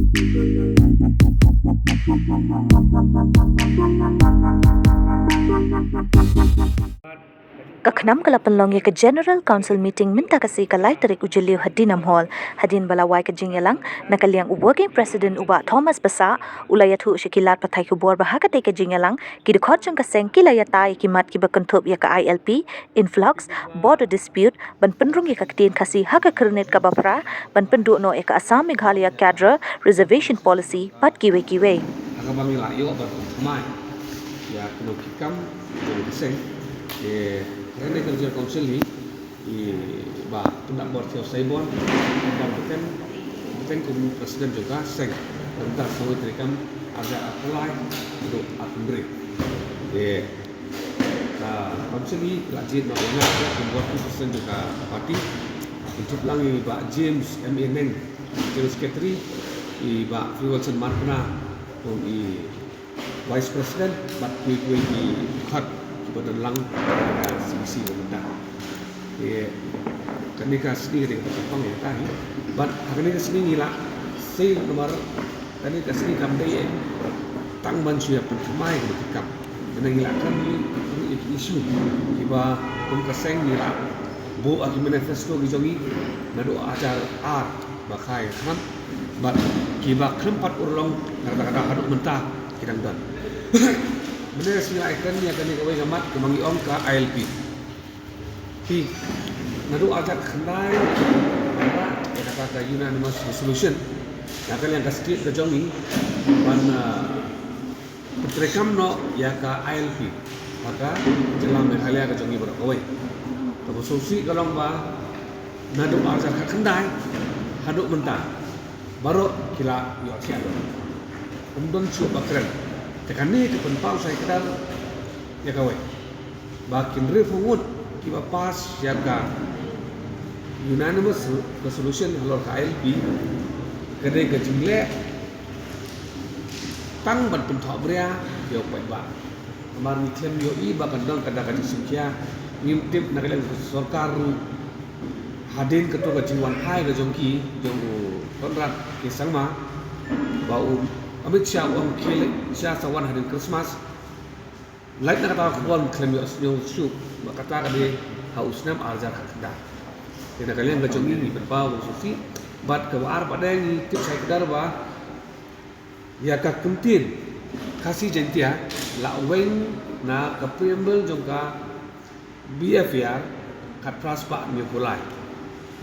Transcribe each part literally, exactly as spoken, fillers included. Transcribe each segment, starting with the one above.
Ka KHNAM ka la pynlong ïa ka General Council Meeting mynta ka sngi ka lai tarik u Jylliew ha Dinam Hall. Hadien ba la wai ka jingïalang na ka liang u Working President u Bah Thomas Bassah, u la ïathuh sha ki lad pathai khubor ba ha katei ka jingïalang ki dkhot jong ka seng ki la ïatai ïa ki mat kiba kynthup ïa ka I L P, influx, border dispute, ban pynrung ïa ka ktien Khasi ha ka kyrnit kaba phra, ban pynduh noh ïa ka Assam Meghalaya Cadre Reservation Policy bad kiwei kiwei. Ha kaba ngi la ïoh ban pynthymmai ïa kano ki kam jong ka seng, eh, Rengdeng Cultural Council hi, i Bah Pyndapbor Thiaw Saibon, Bah Beten, Beten kum president jong ka seng, mynta sawei tarik ar hajar arphew lai haduh arphew hynriew. Eh, Ka council hi la jied noh ïa nga kum working president jong ka party. Kynthup lang i Bah James M A Neng, General Secretary, i Bah Free Wilson Marpna kum i Vice President, bad kiwei kiwei ki dkhot kiba don lang ka C B C ba mynta. Te kane ka sngi ka dei kaba kyrpang ïa kata hi. Bad ha kane ka sngi ngi la sei namar kane ka sngi kam dei tang ban shu ïa pynthymmai kano ki kam. Te ngi la kren ïa ki issue kiba kum ka seng ngi la buh ha ki manifesto ki jong ngi naduh ar hajar ar ba khai khnang bad kiba khlem pat urlong na kata kata haduh mynta ki dang don. Mynne ka sngi la ïa kren ïa kane kawei ka mat kaba ngi ong ka I L P. Ki, naduh ar hajar khyndai, ïa kata ka unanimous resolution na ka liang ka state ka jong ngi ban, ah, pyntreikam noh ïa ka I L P ha ka jylla Meghalaya ka jong ngi baroh kawei. Kaba sngewsih ka long ba naduh ar hajar khyndai haduh mynta baroh ki la ïohthiah lut. Ym don shuh ba kren. Te kane ka pynpaw shai kdar ïa kawei ba ki hynriewphew ngut kiba pass ïa ka unanimous resolution halor ka I L P ka dei ka jingleh tang ban pynthohbria ïa u paidbah. Namar ngi khlem ïohi ba kan don kata ka jingsngewkhia, ngim tip na ka liang ka sorkar ruh hadien kato ka jingwanphai ka jong ki, jong u Conrad K Sangma, ba u Amit Shah u ong khie leit sha sa wan hadien Christmas. Lait na kata ka khubor ngi khlem ïohsngew shuh ba kata ka dei ha u snem ar hajar khyndai. Te na ka liang ka jong ngi ngi pynpaw ba sngewsih bad kaba ar pat de ngi tip shai kdar ba ïa ka ktien Khasi Jaiñtia la weng na ka preamble jong ka B F A R khatphra spah hynñiewphew lai.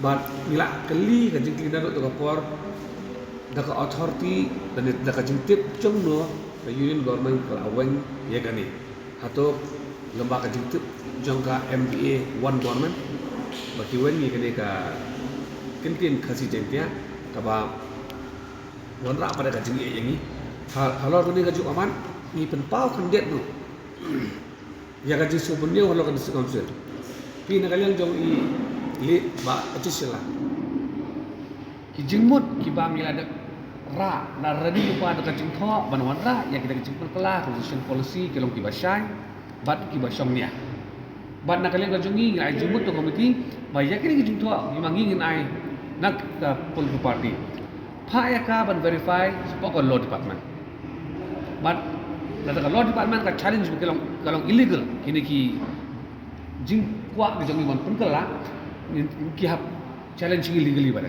Bad ngi la kylli ka jingkylli naduh kato ka por da ka authority lane da ka jingtip jong no ka Union Government ka la weng ïa kane. Hato lem bad ka jingtip jong ka M D A one government ba ki weng ïa kane ka ktien Khasi Jaiñtia kaba wanrah pat da ka jingeh ïa ngi. Ha, halor kane kajuh ka mat ngi pynpaw khyndiat ruh ïa ka jingsngewpynïaw halor ka District Council. Phi na ka liang jong i late Bah Achish Shylla, ki jingmut kiba ngi la dep rah, la ready lypa da ka jingthoh ban wanrah ïa kita ki jingpynkylla constitution policy ki long kiba shai bad kiba shongnia. Bad na ka liang ka jong ngi ngi la ai jingmut to committee ba ïa kine ki jingthoh kiba ngi ngin ai na ka political party, phah ïa ka ban verify shapoh ka law department. Bad lada ka law department ka challenge ba ka long, ka long illegal kine ki jingkwah ki jong ngi ban pynkylla, ki hap challenge ngi legally bad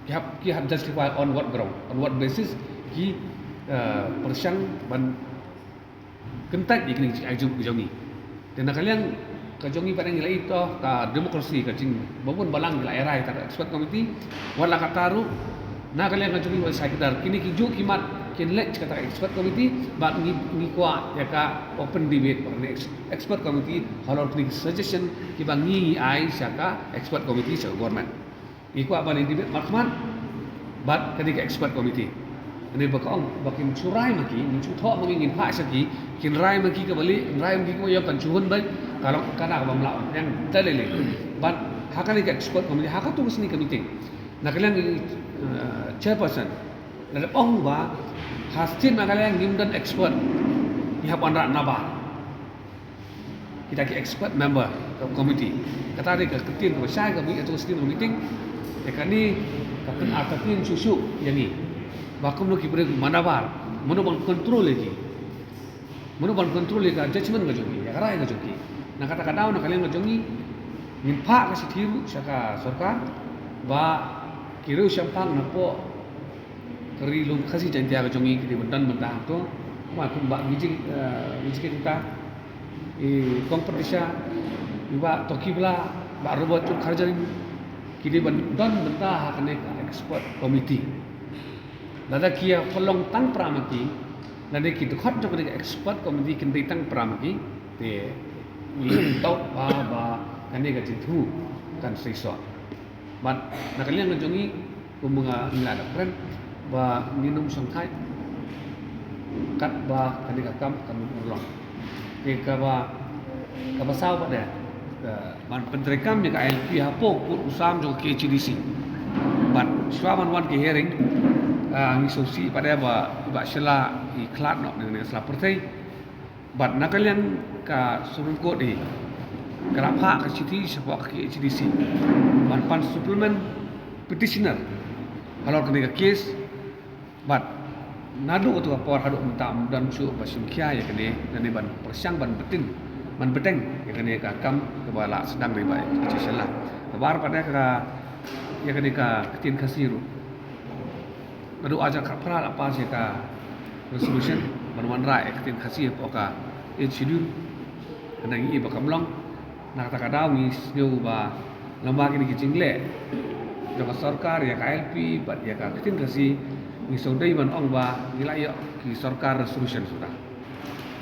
ki hap, ki hap justify on what ground, on what basis ki, eh, pyrshang ban kyntait ïa kine ki jingaiti ki jong ngi. Te na ka liang ka jong ngi pat ngi la ïohi to ka democracy ka jingbun balang ngi la ai rai kata ka expert committee. Wat la katta ruh na ka liang ka jong ngi wat shai kdar kine ki juh ki mat kin leit kata ka expert committee bad ngi, ngi kwah ïa ka open debate bad kane ex-, expert committee halor kine ki suggestion kiba ngi, ngi ai sha ka expert committee sha ka government. Ngi kwah ban ïa debate markhmat bad kane ka expert committee. Kane ba ka ong ba kin shu rai ma ki, ngin shu thoh ma ki, ngin phah sha ki, kin rai ma ki kaba lieh, kin rai ma ki kaba ïong, kan shu hun bad ka long kane kaba mlah ong ïa da lei lei. Bad ha kane ka expert committee ha kato ka sngi ka meeting na ka liang, eh, chairperson la dep ong ba ha state na ka liang ngim don expert, ngi hap wanrah nabar kita ki expert member ka committee. Kata dei ka ktien kaba shai kaba ngi ïathuh sdang ka meeting. Te kane ka pynartatien shuh shuh ïa ngi. Ba kumno ki briew ki manabar, mano ban control ïa ki, mano ban control ïa ka judgment ka jong ki, ïa ka rai ka jong ki. Na kata ka daw, na ka liang ka jong ngi, ngin phah ka shithi ruh sha ka sorkar ba ki riew shemphang napoh ka Ri Lum Khasi Jaiñtia ka jong ngi ki dei ban don bynta hangto. Kumba, kumba ngi jing, eh, ngi jing ta i kong Patricia, i Bah Toki Bla, Bah Robert Chut Kharjari, ki dei ban don bynta ha kane ka expert committee. Lada ki ïa pynlong tang para ma ki, lada ki dkhot jong kane ka expert committee kin dei tang para ma ki, te ngi tip ba, ba kane ka jingthmu kan seisoh. Bad na ka liang ka jong ngi, kumba nga, ngi la dep kren ba ngin ym shongthait katba kane ka kam kan ym urlong. Te kaba, kaba saw pat de, eh, ban pyntreikam ïa ka I L P hapoh pud u sam jong ka K H A D C. Bad shuwa ban wan ka hearing, ah, ngi sngewsih pat de ba i Bah Shylla i khlad noh na kane ka sla pyrthei. Bad na ka liang ka Supreme Court hi ka la phah ka shithi shapoh ka K H A D C ban pan supplement petitioner halor kane ka case. Bad naduh kato ka por haduh mynta ym don shuh ba shim khia ïa kane, kane ban pyrshang ban bteng, ban bteng ïa kane ka kam kaba la sdang da i Bah H H Shylla. Kaba ar pat de ka, ïa kane ka ktien Khasi ruh, naduh ar hajar khatphra la pass ïa ka resolution ban wanrah ïa ka ktien Khasi hapoh ka Eighth Schedule. Kane ngi i ba kam long. Na kata ka daw ngi sngew ba lem bad kine ki jingleh jong ka sorkar ïa ka I L P bad ïa ka ktien Khasi, ngi sngewdei ban ong ba ngi la ïoh ki sorkar resolution suda.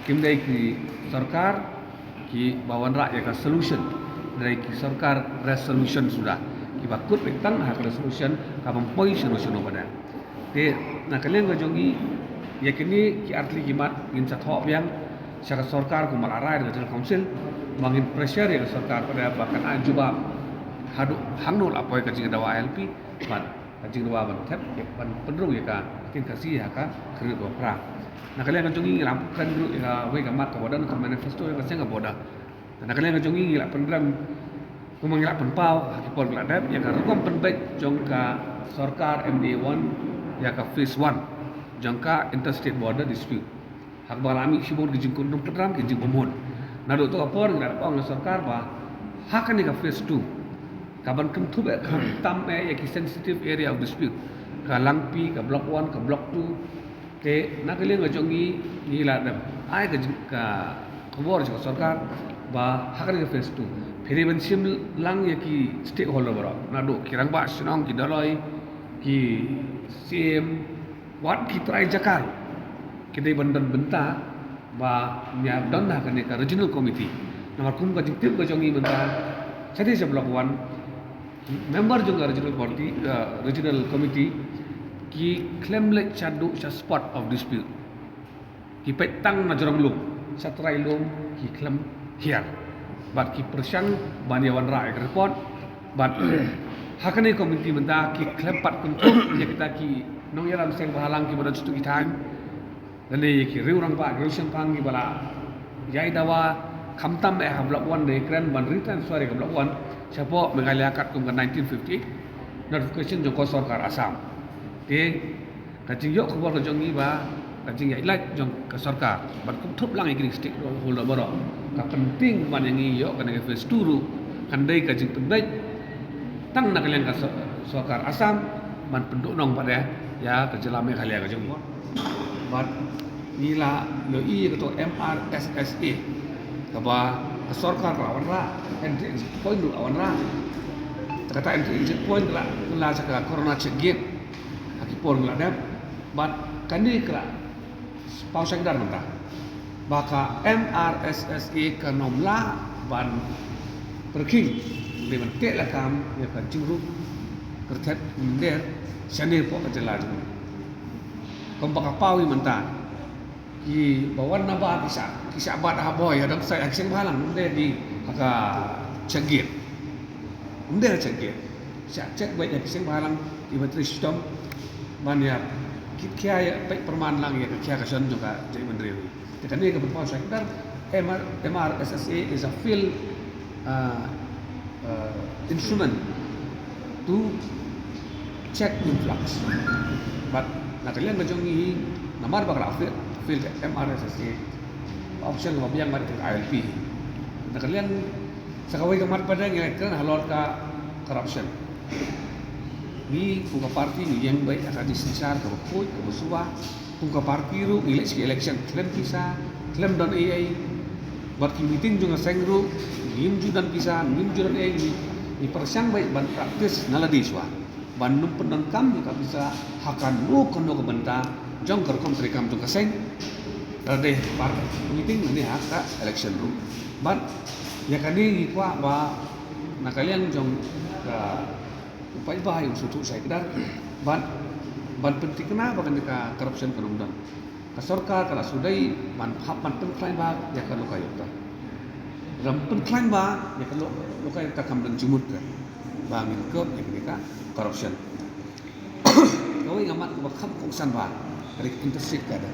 Kim dei ki sorkar kiba wanrah ïa ka solution, dei ki sorkar resolution suda, kiba kut beit tang ha ka resolution, ka bym poi shano shano pat de. Te na ka liang ka jong ngi, ïa kine ki artylli ki mat ngin sa thoh biang sha ka sorkar kumba la rai da ka General Council, ba ngin pressure ïa ka sorkar pat de ba kan ai jubab haduh hangno la poi ka jingdawa I L P, bad ka jingdawa ban thep, ban pynrung ïa ka ktien Khasi ha ka khyrnit kaba phra. Na ka liang ka jong ngi, ngi la pynkren ruh ïa kawei ka mat kaba don ha ka manifesto jong ka seng ka border. Na ka liang ka jong ngi, ngi la pynrem, kumba ngi la pynpaw ha ki por ki la dep, ïa ka rukom pynbeit jong ka sorkar M D A one ïa ka phase one jong ka interstate border dispute. Ha kaba la mih shibun ki jingkyndrum kyndram, ki jingbymhun. Naduh kato ka por ngi la ong ïa ka sorkar ba ha kane ka phase two ka ban kynthup eh khamtam eh ïa ki sensitive area of dispute, ka Langpih, ka Block one, ka Block two. Te na ka liang ka jong ngi, ngi la dep ai ka jing, ka khubor sha ka sorkar ba ha kane ka phase two phi dei ban shim lang ïa ki stakeholder baroh, naduh ki rangbah shnong, ki dolloi, ki C M, wat ki trai jaka ruh ki dei ban don bynta ba ngi ïa don ha kane ka regional committee. Namar kum ka jingtip ka jong ngi mynta, shatei sha Block one, member jong ka regional committee, eh, regional committee ki khlem leit shaduh sha spot of dispute. Ki peit tang na jrong lum, sha trai lum ki khlem hiar. Bad ki pyrshang ban ïa wanrah ïa ka report. Bad ha kane ka committee mynta ki khlem pat kynthup ïa kita ki nongïalam seng bhalang kiba don sha kito ki thaiñ. Lane ïa ki riew rangbah, ki riew shemphang kiba la ïai dawa khamtam eh ha Block one, ne kren ban retransfer ïa ka Block one shapoh Meghalaya katkum ka nineteen fifty-eight notification jong ka sorkar Assam. Te ka jingïoh khubor ka jong ngi ba ka jingïaid lait jong ka sorkar ban kynthup lang ïa ki stakeholder baroh, ka pynthing ban ïa ngi ïoh kane ka phase two ruh kan dei ka jingpynbeit tang na ka liang ka sor-, sorkar Assam ban pynduhnong pat de ïa ka jylla Meghalaya ka jong ngi. Bad ngi la ïohi ïa kato M R S S A kaba ka sorkar ka la wanrah, entry exit point ruh la wanrah. Te kata entry exit point ka la, ka la sha ka Corona check gate ha ki por ngi la dep. Bad kane ka la paw shakdar mynta ba ka M R S S A kan ym lah ban pyrkhing lane ban teh lakam ïa ka jingruh kyrthet mynder shane hapoh ka jylla jong ngi. Kumba ka paw hi mynta, kiba wan na bar ki shah, ki shah bat ha Bhoi, ha Domsait, ha ki seng bhalang, ym dei hi ha ka check gate. Ym dei ha check gate. Shah check beit ha ki seng bhalang kiba trei shitom ban ïa kit khia, ïa peit pyrman lang ïa ka khia ka shon jong ka jaitbynriew. Te kane ka ban paw shakdar, M R, M R S S A is a field, uh, uh, instrument to check influx. But Na ka liang ka jong ngi hi, namar ba ka la fail, fail ka M R S S A, option kaba biang bad ka I L P. Na ka liang sa kawei ka mat pat ngi la kren halor ka corruption. Ngi kum ka party ngi ïeng beit ha ka jingsynshar kaba khuid kaba suba. Kum ka party ruh ngi leit sha election khlem pisa, khlem don ei ei. Bad ki meeting jong ka seng ruh ngim ju don pisa, ngim ju don ei ei. Ngi pyrshang beit ban practice na lade shuwa ban nym pyndonkam ïa ka pisa ha kano kano ka bynta jong ka rukom treikam jong ka seng. Lada dei par meeting ne ha ka election ruh. Bad ïa kane ngi kwah ba na ka liang jong ka u paidbah ïa u sngewthuh shai kdar bad ban pynthikna ba kane ka corruption kan ym don. Ka sorkar ka la shu dei ban hap ban pynkhlaiñ bha ïa ka lokayukta. Lada ym pynkhlaiñ bha ïa ka lo-, lokayukta kam don jingmut ka ba ngin cope ïa kane ka corruption. Kawei ka mat kaba kham kongsan bha ka dei ka interstate cadre.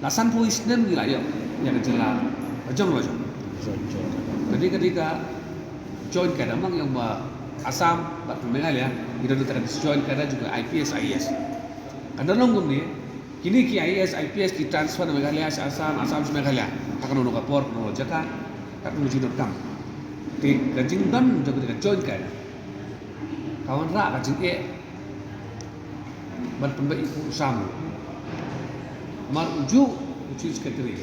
La sanphew snem ngi la ïoh ïa ka jylla ka jong la jong. Ka dei ka dei ka joint cadre, ma nga ong ba Assam bad Meghalaya ngi don kata ka joint cadre jong ka I P S I A S. Ka don long kumne, kine ki I A S I P S ki transfer na Meghalaya sha Assam, Assam sha Meghalaya ha kano kano ka por, kano kano ka jaka, katkum ka jingdonkam. Te ka jingdon jong ka joint cadre ka wanrah ka jingeh ban pynbeit ïa u pud u sam. Namar u juh u Chief Secretary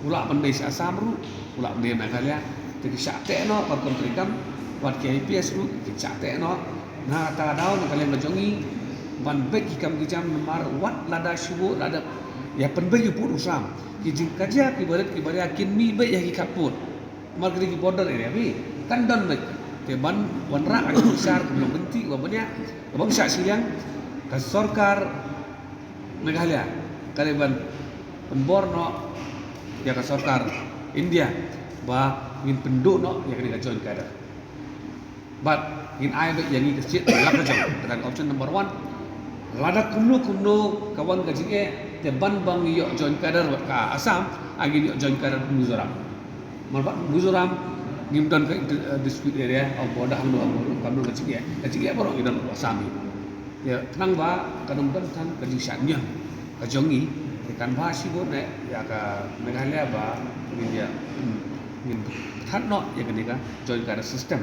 u lah ban dei sha Assam ruh, u lah ban dei Meghalaya. Te ki shah teh noh ka rukom treikam, wat ki I P S ruh ki shah teh noh. Na kata ka daw na ka liang ka jong ngi ban beit ki kam ki jam, namar wat lada shu buh lada ïa pynbeit ïa u pud u sam, ki jingkajia ki barit ki baria kin mih beit ïa ki khappud. Namar kine ki border area, phi, kan don beit. Te ban wanrah ka jingshar kaba long lynti kaba bniah, kaba ym shah shiliang, ka sorkar Meghalaya ka dei ban pynbor noh ïa ka sorkar India ba ngin pynduh noh ïa kane ka joint cadre. Bad ngin ai beit ïa ngi ka seat la ka jong. Kata ka option number one. Lada kumno kumno ka wan ka jingeh, te ban ba ngi ïoh joint cadre bad ka Assam, ngin ïoh joint cadre Mizoram. Namar ba Mizoram ngim don ka inter-, eh, dispute area of border, hangno hangno ruh kam don ka jingeh. Ka jingeh baroh ngi don ka Assam hi. Ïa, khnang ba kan ym don than ka jingshah ñion ka jong ngi. Te kan bha shibun eh ïa ka Meghalaya ba ngin ïa, hmm, ngin pynthad noh ïa kane ka joint cadre system.